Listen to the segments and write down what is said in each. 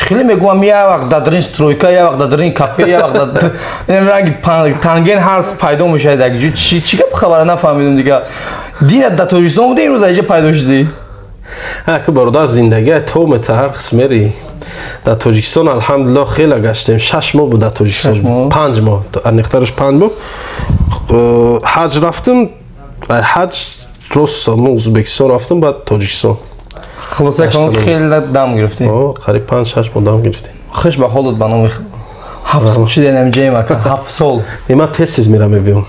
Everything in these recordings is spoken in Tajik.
Хеле мегӯям, як вақт дар дарин стройка, як вақт дар дарин кафе, як вақт дар ранги танген ҳарс пайдо мешавад. Як ҷо чӣ гап хабара нафаҳмидум дига. Дина дар Тоҷикистон буда, имрӯз аҷа пайдо шудӣ. Ҳа, ки бародар, зиндагӣ то мета ҳар қисм мери. Дар Тоҷикистон, алҳамдулиллоҳ, хеле гаштем. 6 моҳ буд дар Тоҷикистон, 5 моҳ, аниқтараш 5 моҳ. Ҳаҷ рафтем, ҳаҷ рост мо Ӯзбекистон рафтем, баъд Тоҷикистон. Хулоса, хеле дам гирифтӣ. Қариб 5-6 моҳ дам гирифтем. Хуш ба ҳолат, ба номи 7 сол шуда намҷаем, ака, 7 сол. Ман тез тез мерам, мебиём.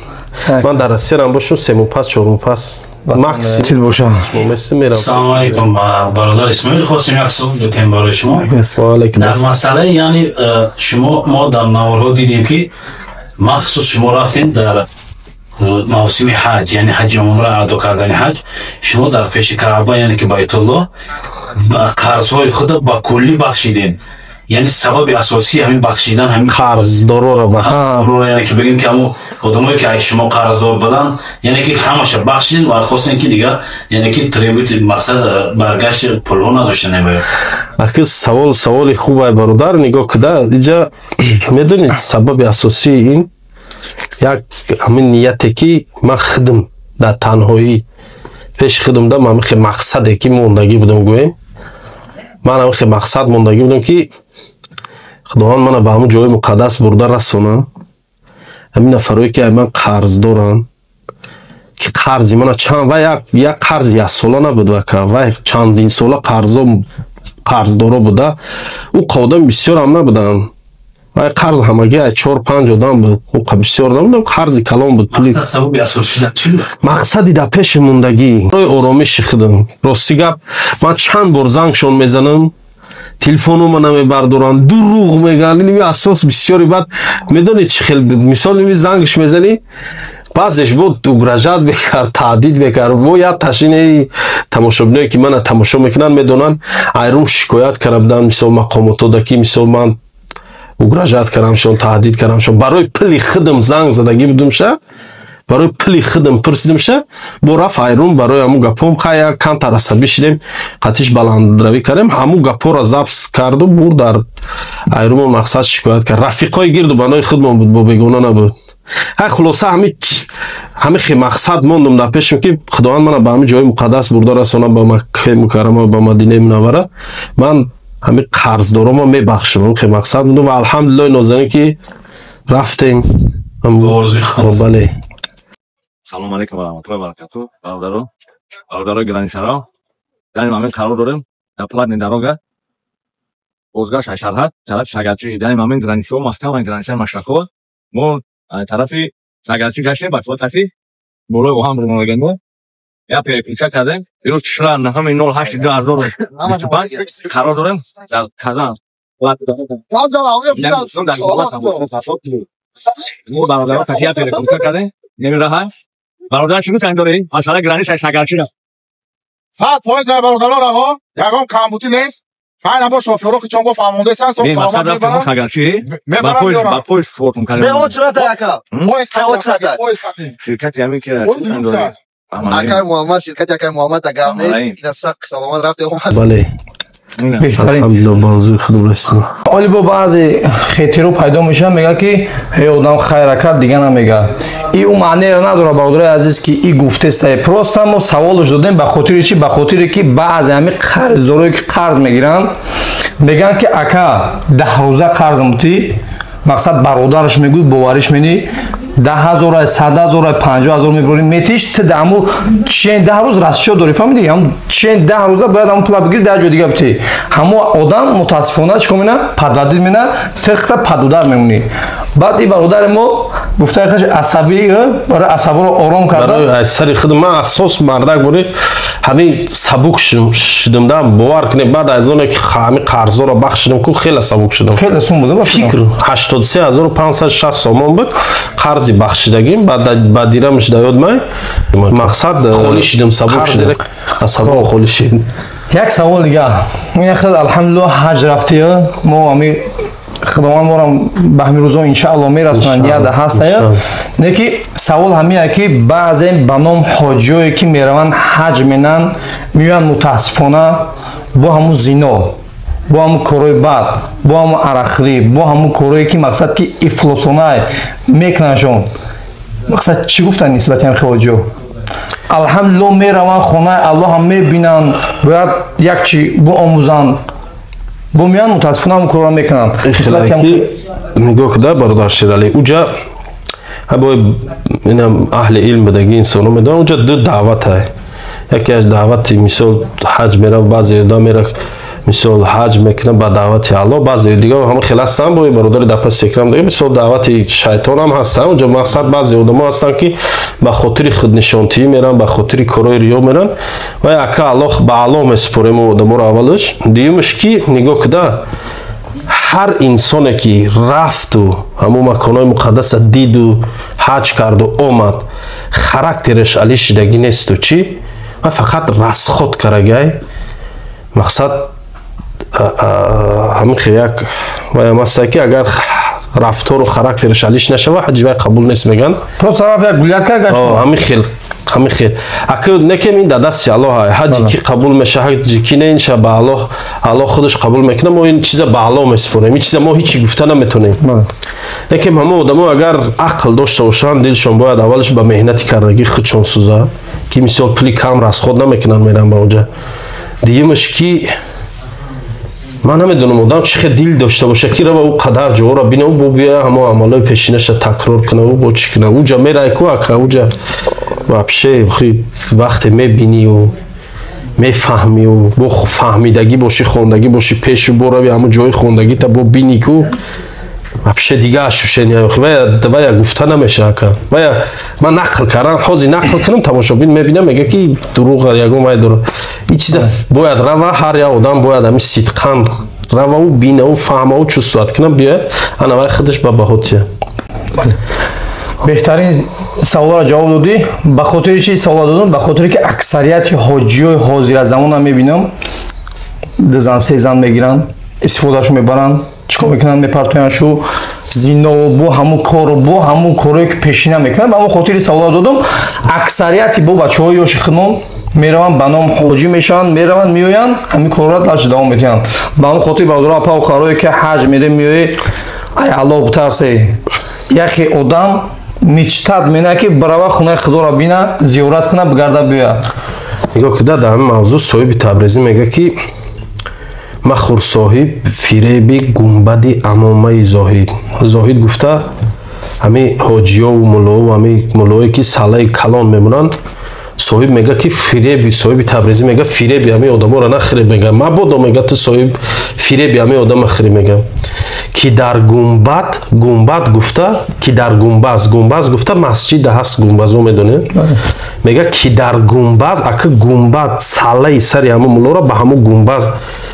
Ман дар Россиярам бошам, 3 моҳ пас, 4 моҳ пас максимум боша. Салому алейкум, бародар Исмоил. Хостем як савол бикунем барои шумо дар масъалаи, яъне шумо, мо дар наворҳо дидем, ки махсус шумо рафтем дар мавсими ҳаҷ, яъне ҳаҷи умра адо кардани ҳаҷ, шумо дар пеши Каъба, яъне ки Байтуллоҳ, қарзҳои худро ба куллӣ бахшидем. Яъне сабаби асосии ҳамин бахшидан ҳамин қарздороро яъне ки бигем, ки ҳамун одамое, ки аз шумо қарздор буданд, яъне ки ҳамаша бахшидем ва хостем, ки дигар, яъне ки требует, мақсад баргашти пулҳо надошта небояд. Аки, савол саволи хубай, бародар. Нигоҳ куда, иҷа медонед, сабаби асосии ин як ҳамин нияте, ки ман хидм дар танҳоӣ пеши хидм дам, ҳамин хе мақсаде, ки мондагӣ будам, гӯем, ман ҳамин хе мақсад мондагӣ будам, ки Худованд мана ба ҳамун ҷои муқаддас бурда расонам. Ҳамин нафарое, ки ман қарз дорам, ки қарзи мана чанд, вай як қарзи яксола набуд, вака, вай чандинсола қарзо қарздоро буда. Ӯ одам бисёрам набуданд, вай қарз ҳамагӣ аз чор панҷ одам буд. Ӯ бисёр набуд, қарзи калон буд, пули. Мақсади дар пеши мондагӣ рои оромиши худам. Рости гап, ман чанд бор зангшон мезанам, телефонома намебардоранд, дурӯғ мегӯянд. Инми асос бисёри. Баъд медонед, чӣ хел, мисол, ими зангш мезанӣ, баъзеш бо угрожать мекард, таҳдид мекард. Бо як ташини тамошобиное, ки мана тамошо мекунанд, медонанд, айрум шикоят карда буданд, мисол, мақомотода, ки мисол ман угрожать кардамшон, таҳдид кардамшон. Барои пули худам занг задагӣ будумша, барои пули худам пурсидимша. Бо рафт айрум барои ҳамун гапом. Хай, камтар асабӣ шидем, қатиш баландравӣ кардем. Ҳамун гапҳоро запись карду бур дар айрумон, мақсад шикоят кард. Рафиқҳои гирду банои худмон буд, бо бегона набуд. Ҳай, хулоса, ҳами хе мақсад мондум дар пешам, ки Худованд мана ба ҳамин ҷои муқаддас бурда расона, ба Маккаи Мукаррама, ба Мадинаи Мунаввара, ман ҳамин қарздорома мебахшам. Ҳамин хе мақсад мондум ва алҳамдулиллоҳи нозанин, ки рафтем. Бале. Салом алейкум ва раҳматуллоҳи ва баракату, бародаро, бародарои гиранишаро. Дар ин момент қарор дорем дар платный дорога, бозгашт аз сарҳад, тарафи Шагарчи. Дар ин момент границаҳо маҳкаманд, границаи Машрақова. Мо тарафи Шагарчи гаштем, бачаҳо тафи болои оҳан бирмонагем. Мо як переключа кардем. Ирӯз 9/8/2025 қарор дорем дар Казан. Мо бародаро тафи як переключа кардем. Немираҳа бародар, чӣ гуфтан дорӣ масъала граница Шагарчиро? 100%, бародаро, раҳо ягон камбутӣ нест. Файна бо шофёро хичон бо фаҳмондасан, со саломат мебарам. Шагарчи ба поезд фотум кардем. Поезд хатим. Ширкати ҳамин ки акай Муҳаммад, ширкати акай Муҳаммад агар нест, ина сақ саломат рафтем. Бале. Беҳтарин. Алҳамдулиллоҳ, ба орзуи худам расидем. Оли, бо баъзе хетеро пайдо мешавад, мегӯяд, ки э одам хайра кард, дига намегӯяд. И ӯ маънеро надорад, бародарои азиз, ки и гуфтеста. Просто мо саволш додем ба хотири чи? Ба хотире, ки баъзе ҳами қарздорое, ки қарз мегиранд, мегӯянд, ки ака, 10 рӯза қарз мутӣ, мақсад бародараш мегӯй, бовариш менӣ, 10 ҳазора, 100 ҳазора, 50 ҳазор мебурӣ, метиш ту даҳму чен 10 рӯз расчёт дорӣ, фаҳмидӣ? Ҳам чен 10 рӯза бояд ҳамун пула бигирӣ, дар ҷои дига битӣ. Ҳамо одам мутаассифона чикор мена, подводить мена, тихта под удар мемонӣ. Баъд и бародари мо гуфтаи хаш асабӣ, барои асаборо ором карда. Барои сари худ ман асос мардак бури, ҳамин сабук шудам да, бовар кунед, баъд аз оне ки ҳамин қарзоро бахшидам ку, хеле сабук шудам. Хеле сум буда. Фикр, 83 560 сомон буд қарзи бахшидагим, ба дирамш да ёд май. Мақсад, холӣ шидам, сабук шудам, асабом холӣ шид. Як савол дига. Ин хел, алҳамдулиллоҳ, ҳаҷ рафтия. Мо ами Худованд морам ба ҳамин рӯзо иншаалло мерасонанд, яда ҳастая. Не ки савол ҳамия, ки баъзе ба ном ҳоҷиое, ки мераванд, ҳаҷ менанд, меоянд, мутаассифона бо ҳамун зино. Бо ҳамун корҳои бад, бо ҳамун арақхӯрӣ, бо ҳамун корҳое ки мақсад ки ифлосонае мекунандшон. Мақсад чӣ гуфтанд нисбати ҳам ҳоҷиё? Алҳамдулилло, мераванд хонаи Аллоҳам мебинанд, бояд як чи биомӯзанд, бо меянд, мутаассифона ҳамун корро мекунанд. Нигоҳ куда, бародар Шералӣ, уҷа ҳабои инам аҳли илм будаги инсоно медонанд, уҷа ду даъват ай. Яке аз даъвати, мисол, ҳаҷ мерав, баъзе одам мера, мисол, ҳаҷ мекунад ба даъвати Аллоҳ, баъзе дигар ҳама хел ҳастанд, бо бародари дар паси экран дорем, мисол, даъвати шайтон ҳам ҳастанд. Унҷо мақсад баъзе одамо ҳастанд, ки ба хотири худнишонтиҳӣ меранд, ба хотири корҳои риё меранд. Ва ака, Аллоҳ, ба Аллоҳ месупорем одаморо аввалаш. Дуюмаш ки, нигоҳ куда, ҳар инсоне ки рафту ҳамун маконҳои муқаддаса диду ҳаҷ карду омад, характераш али шидагӣ несту чӣ, ва фақат расход карагай. Мақсад ҳамин хел як ваям ҳаста, ки агар рафтору характераш алиш нашава, ҳаҷи вай қабул нест, меган. Просто рафт, як гулят кард. Ҳамин хел, ҳамин хел. Ака, некем ин да дасти Аллоҳ. Ҳаҷи ки қабул меша, ҳаҷи ки не, инша ба Аллоҳ, Аллоҳ худаш қабул мекунад. Мо ин чиза ба Аллоҳ месупорем, ин чиза мо ҳичи гуфта наметонем. Лекин ҳама одамо агар ақл дошта бошанд, дилшон бояд аввалаш ба меҳнати кардагӣ худшон сӯза, ки мисол пули кам расход намекунанд, меран ба онҷа. Дуюмаш ки, ман намедонам, одам чӣ хел дил дошта боша, ки рава, ӯ қадар ҷоҳоро бина, ӯ бо бия ҳамо амалҳои пешинаша такрор куна, ӯ бо чӣ куна. Уҷа мерай ку, ака, уҷа вообще вақте мебинию мефаҳмию, бо фаҳмидагӣ бошӣ, хондагӣ бошӣ, пешу борави, ҳамон ҷои хондагита бо бини ку, вообще дига ощущения вая гуфта намеша, ака. Вая ман нақл кардам, ҳозир нақл кунам, тамошобин мебинам, мега ки дурӯға, ягон вай дора. Ин чиза бояд рава, ҳар як одам бояд ҳами сидқан равау, бинау, фаҳмау, чувствовать кунам, биёяд, ана вай худаш ба баҳотия. Беҳтарин саволро ҷавоб додӣ. Ба хотири чи савол додам? Ба хотире ки аксарияти ҳоҷиёи ҳозира замона мебинам, ду зан, се зан мегиранд, истифодашу мебаранд, чикор мекунанд, мепартоянд шу зинову бо ҳамун кору бо ҳамун корое ки пешина мекунанд. Ба ҳамон хотири саволро додам. Аксарияти бо бачаҳои ёши худмон мераванд, ба ном ҳоҷӣ мешаванд, мераванд, меоянд, ҳамин корро дальше давом медиҳанд. Ба ҳамон хотир, бародаро, апа, охарое ки ҳаҷ мере, меои, ай Аллоҳ битарсе. Яхе одам мечтать мена, ки барава, хонаи худоро бина, зиёрат куна, бигарда, биёя. Нигоҳ куда, дар ҳамин мавзӯъ соҳиби Табрезӣ мега, ки махур, соҳиб, фиреби гумбади амомаи зоҳид. Зоҳид гуфта ҳами ҳоҷиёву муллоу, ҳами муллое ки салаи калон мемонанд. Соҳиб мега, ки фиреби, соҳиби Табрезӣ мега, фиреби ҳами одаморо нахӯреб, мега, мабодо, мега, ту соҳиб фиреби ҳами одама хӯрӣ. Мега, ки дар гумбад, гумбад гуфта, ки дар гумбаз, гумбаз гуфта масҷида ҳаст, гумбазо медонем. Мега, ки дар гумбаз, ака, гумбад салаи сари ҳамун муллоро ба ҳамун гумбаз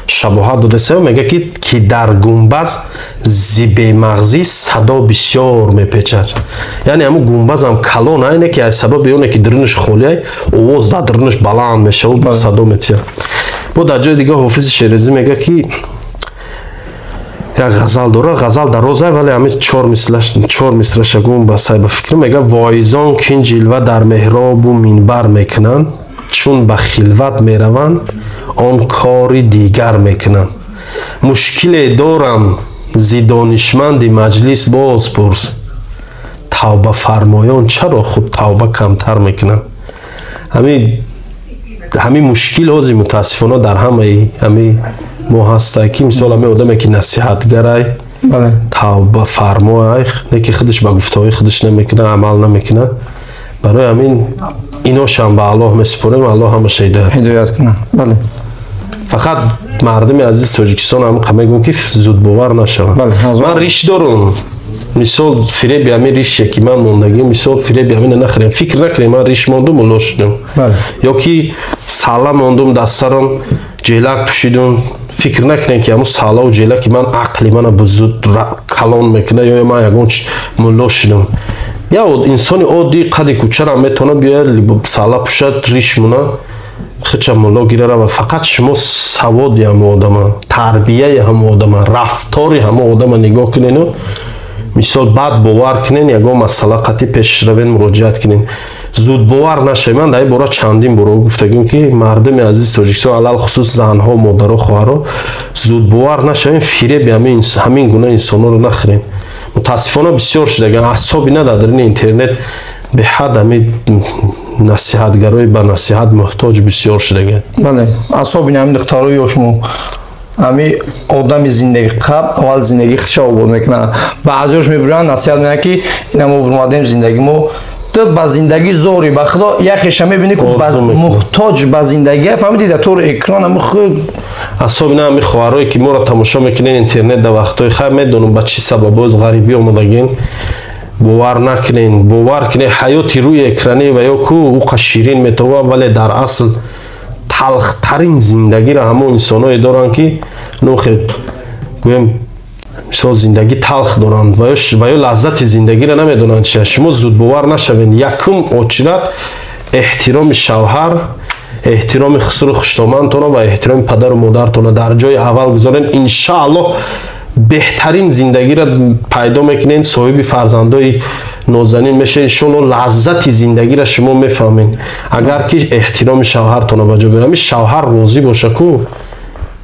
шабоҳат додаса. Мега, ки дар гумбаз зи бемағзӣ садо бисёр мепечад. Яъне ҳамун гумбазам калон айне, ки аз сабаби оне ки дурунаш холиай, овоз дар дурунаш баланд мешавад, садо метиҳад. Бо дар ҷои дигар Ҳофизи Шерезӣ мега, ки як ғазал дора, ғазал дароза, вале ҳамин чор мисраша гум ба сай ба фикр. Мега: воизон кин ҷилва дар меҳробу минбар мекунанд, чун ба хилват мераванд, он кори дигар мекунанд. Мушкиле дорам, зи донишманди маҷлис боз пурс, тавбафармоён чаро худ тавба камтар мекунанд? Ҳамин мушкил ҳозир мутаассифона дар ҳамаи ҳами мо ҳаста, ки мисол ҳамин одаме ки насиҳатгарай, тавбафармоай, не ки худаш ба гуфтаҳои худаш намекунад, амал намекунад. Барои ҳамин иношам ба Аллоҳ месупорем, Аллоҳ ҳамаша ҳидоят ҳидоят кунад, бале. Фақат мардуми азиз Тоҷикистон ҳам мегӯм, ки зудбовар нашаванд. Ман риш дорум, мисол, фиреби ҳамин рише ки ман мондагӣ, мисол, фиреби ҳамина нахӯрем, фикр накунем ман риш мондум, мулло шудам, ё ки сала мондум, дастсарам ҷелак пӯшидум, фикр накунем, ки ҳамун салаву ҷелаки ман ақли мана бузуд калон мекунад ё ман ягон мулло шудам. Я инсони оддӣ қади кӯчарам метавонад биёяд, сала пӯшад, риш мона, хича мулло гира рава. Фақат шумо саводи ҳамон одама, тарбияи ҳамон одама, рафтори ҳамон одама нигоҳ кунену. Мисол, баъд бовар кунен, ягон масъала қатъи пеш равен, муроҷиат кунен. Зудбовар нашавед. Ман дар ин бора чандин бора гуфтагим, ки мардуми азиз Тоҷикистон, алалхусус занҳо, модаро, хоҳаро, зудбовар нашавем, фиреби ҳамин гуна инсонҳоро нахӯрем. Мутаассифона, бисёр шудаган, асоби на дар дарини интернет беҳад ҳамин насиҳатгарои ба насиҳат муҳтоҷ бисёр шудаган. Бале, асоби ҳамин духтарои ёшмо, ҳами одами зиндагӣ қабл аввал зиндагӣ худша обод мекунад. Баъзеош мебуранд, насиҳат мекунанд, ки ина мо бурмадем, зиндагӣ мо, ту ба зиндагӣ зори, ба худо яхеша мебинӣ, ку муҳтоҷ ба зиндагӣ, фаҳмидӣ, дар тори экран ами худ. Асоби на ҳами хоҳарое, ки моро тамошо мекунед интернет дар вақтҳои хайр, медонам, ба чӣ сабабоз ғарибӣ омадагин, бовар накунед. Бовар кунед, ҳаёти рӯи экранӣ ва ё ку уқа ширин метова, вале дар асл талхтарин зиндагиро ҳамон инсоное доранд, ки нохе гӯем, мисол, зиндагӣ талх доранд ва ё лаззати зиндагиро намедонанд чи. Шумо зудбовар нашавед. Якум очират эҳтироми шавҳар, эҳтироми хусуру хуштомантона ва эҳтироми падару модартона дар ҷои аввал гузоред. Иншааллоҳ, беҳтарин зиндагиро пайдо мекунед, соҳиби фарзандои нозанин мешавед. Иншоалло, лаззати зиндагиро шумо мефаҳмед, агар ки эҳтироми шавҳартона ба ҷо биёред. Ҳамин шавҳар розӣ боша ку,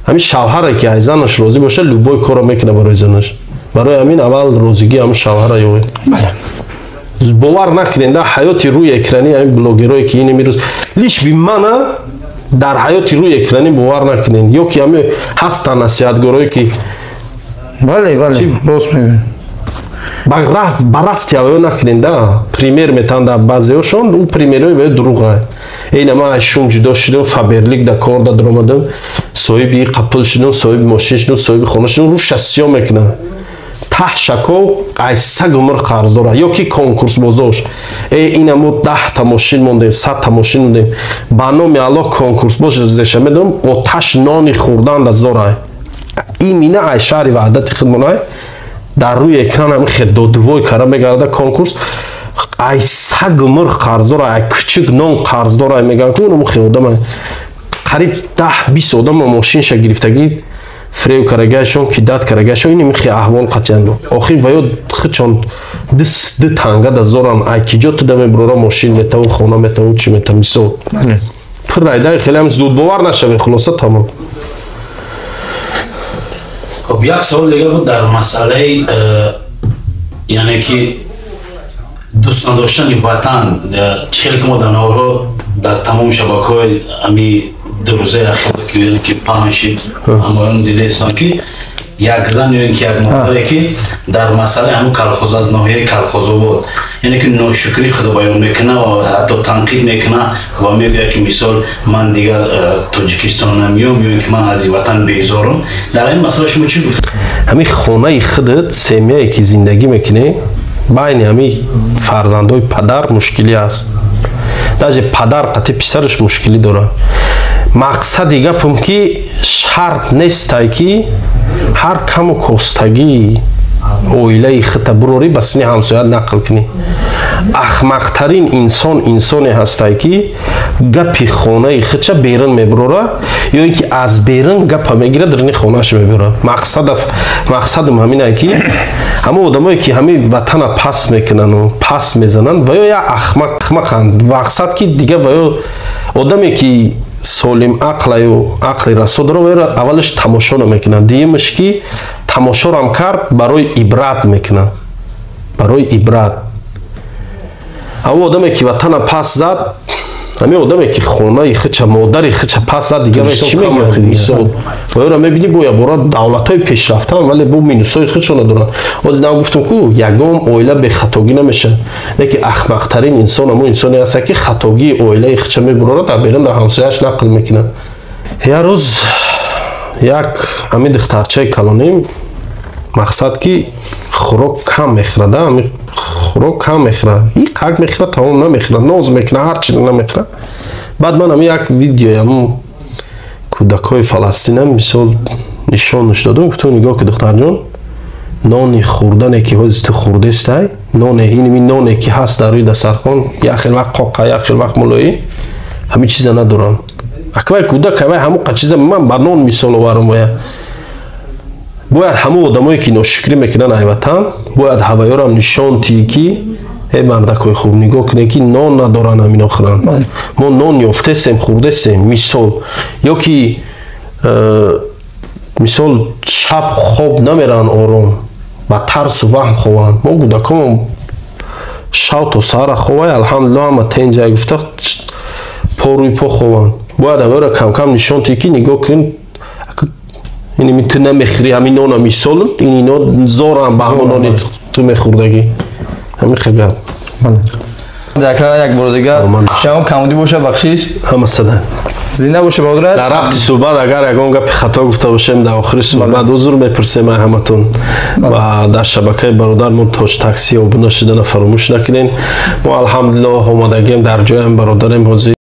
ҳамин шавҳаре, ки аз занаш розӣ боша, любой корро мекунад барои занаш. Барои ҳамин аввал розигии ҳамин шавҳара ёбед. Бовар накунед да ҳаёти рӯи экранӣ, ҳамин блогерое, ки ин имрӯз лиш би мана дар ҳаёти рӯи экранӣ бовар накунед, ё ки ҳамин ҳастанд насиҳатгорое, ки Бале, рост мегӯед. Ба рафти аваё накунед да. Пример метан да баъзеошон, ӯ примерҳои ваё дурӯға. Эйна ман аз шум ҷудо шудам, Фаберлик да кор да даромадам, соҳиби қапил шудам, соҳиби мошин шудам, соҳиби хона шудам. Рӯша сиёҳ мекунад, таҳ шако ай саг умр қарз дорад, ё ки конкурсбозош: э, ина мо 10-та мошин мондем, 100-та мошин мондем, ба номи Аллоҳ, конкурсбоз зеша медонам, оташ нони хӯрдан да зорай. Имина ай шаҳри Ваҳдати хидмонай дар рӯи экран ҳами хеддодувой кара мегарда, конкурс, ай саг умр қарздора, ай кӯчик нон қарздора меган ку. Уному хе одама қариб 10-20 одама мошинша гирифтагӣ, фрев карагашон, кидат карагашон. Ин михи аҳвол қатъиян охир ва ё хичон ду танга да зоран, ай киҷо туда мебурора, мошин метаву, хона метаву, чӣ мета, мисол, пур райда. Хеле ҳам зудбовар нашавед. Хулоса, тамом. Хоб, як савол дига буд дар масъалаи яъне ки дӯст надоштани ватан. Чӣ хеле ки мо дар наворҳо, дар тамоми шабакаҳои ами 2 рӯзаи ахир ки паҳн шид, ҳамоён дидаистам, ки як зан ё ин ки як модаре, ки дар масъалаи ҳамун калхоз аз ноҳияи Калхозобод, яъне ки ношукрии худо баён мекунад ва ҳатто танқид мекунад ва мегӯяд, ки мисол, ман дигар Тоҷикистон намеём ё ин ки ман аз ин ватан безорам. Дар ин масъала шумо чӣ гуфт? Ҳамин хонаи худат, семьяе, ки зиндагӣ мекунӣ, байни ҳамин фарзандои падар мушкилӣ аст, даже падар қатъи писараш мушкилӣ дорад. Мақсади гапам, ки шарт нестай, ки ҳар каму костагии оилаи хита бурорӣ, ба сини ҳамсоя нақл кунӣ. Ахмақтарин инсон инсоне ҳастай, ки гапи хонаи худша берун мебурора ё ин ки аз берун гапа мегирад, дарини хонааш мебурад. Мақсадам ҳаминае, ки ҳамон одамое, ки ҳамин ватана пас мекунану пас мезананд, ва ё як ахмақанд. Мақсад, ки дига ва ё одаме, ки солим ақлаю ақли расо дора, ва ёро аввалаш тамошо намекунад, дуюмаш, ки тамошорам кард, барои ибрат мекунад, барои ибрат. Ҳамон одаме, ки ватана пас зад, ҳамин одаме, ки хонаи худша, модари худша пас зад, дига чӣ мегӯяд? Мисол, ва ёро мебинӣ, бо ябора давлатҳои пешрафтаам, вале бо минусҳои худшона доранд. Ҳозир нам гуфтам ку, ягон оила бехатогӣ намешавад, лекин ахмақтарин инсон ҳамон инсоне ҳаст, ки хатогии оилаи худша мебурорад, дар берун дар ҳамсояаш нақл мекунад. Як рӯз як ҳамин духтарчаи калоним, мақсад, ки хӯрок кам мехӯрад, ҳамин хӯрок кам мехӯрад, иқак мехӯрад, тамом намехӯрад, ноз мекунад, ҳар чи намехӯрад. Баъд ман ҳамин як видеои ҳамун кӯдакҳои Фаластина, мисол, нишонаш додам, гуфтам: «Нигоҳ ки, духтарҷон, нони хӯрдане, ки ҳозир ту хӯрдестай, ноне, инми ноне, ки ҳаст дар рӯи дастархон, як хел вақт қоқа, як хел вақт мулоӣ, ҳамин чиза надорам». Аквай кӯдак, авай ҳамон чиза ман ба нон мисол оварам, боя. Бояд ҳамон одамое, ки ношукрӣ мекунанд ай ватан, бояд ҳаваёрам нишон тии, ки э мардакои хуб, нигоҳ кунед, ки нон надоранд, ҳамино хӯранд, мо нон ёфтесем, хӯрдесем, мисол. Ё ки мисол, шаб хоб намеранд ором, ба тарсу ваҳм хобанд. Мо кӯдакомон шав то саҳара хобай, алҳамдулилло, ҳама тенҷай гуфта, по рӯи по хобанд. Бояд ҳамаро камкам нишон тии, ки нигоҳ кун, ин ту намехӯри ҳамин нона, мисол, ин ино зорам ба ҳамон нони ту мехӯрдагӣ. Ҳамин хел гап. Яка, як бор дигар шумо камудӣ боша, бахшиш. Ҳама сада. Зинда боша, бародар. Дар рафти суҳбат агар ягон гапи хато гуфта бошем, дар охири суҳбат узр мепурсем ай ҳаматон. Ва дар шабакаи бародармон Тоҷ Такси обуна шудана фаромӯш накунед. Мо, алҳамдулиллоҳ, омадагием, дар ҷоям бародарем ҳозир.